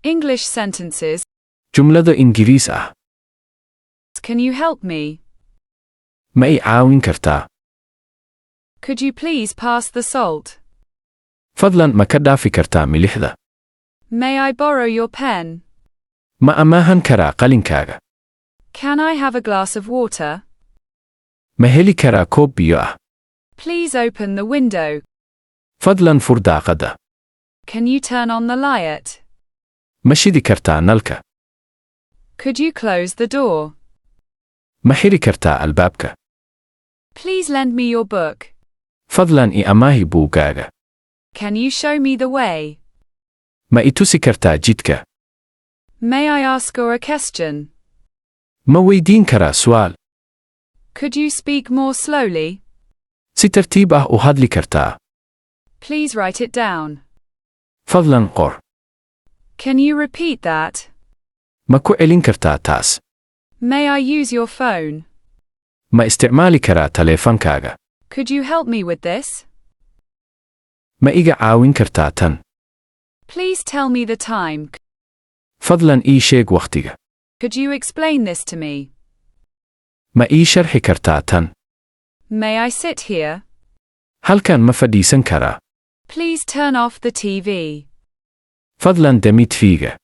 English sentences. Jumlado Ingiriis ah. Can you help me? Ma i caawin kartaa? Could you please pass the salt? Fadlan ma ka dhaafi kartaa milixda? May I borrow your pen? Ma amaahan karaa qalinkaaga? Can I have a glass of water? Ma heli karaa koob biyo ah? Please open the window. Fadlan fur daaqadda. Can you turn on the light? Ma shidi kartaa nalka? Could you close the door? Ma xiri kartaa albaabka? Please lend me your book. Fadlan i amaahi buuggaaga. Can you show me the way? Ma i tusi kartaa jidka? May I ask you a question? Ma weydiin karaa su'aal? Could you speak more slowly? Si tartiib ah u hadli kartaa? Please write it down. Fadlan qor. Can you repeat that? Ma ku celin kartaa taas? May I use your phone? Ma isticmaali karaa taleefankaaga? Could you help me with this? Ma iga caawin kartaa tan? Please tell me the time. Fadlan ii sheeg wakhtiga. Could you explain this to me? Ma ii sharxi kartaa tan? May I sit here? Halkan ma fadhiisan karaa? Please turn off the TV. Fadlan dami TV-ga.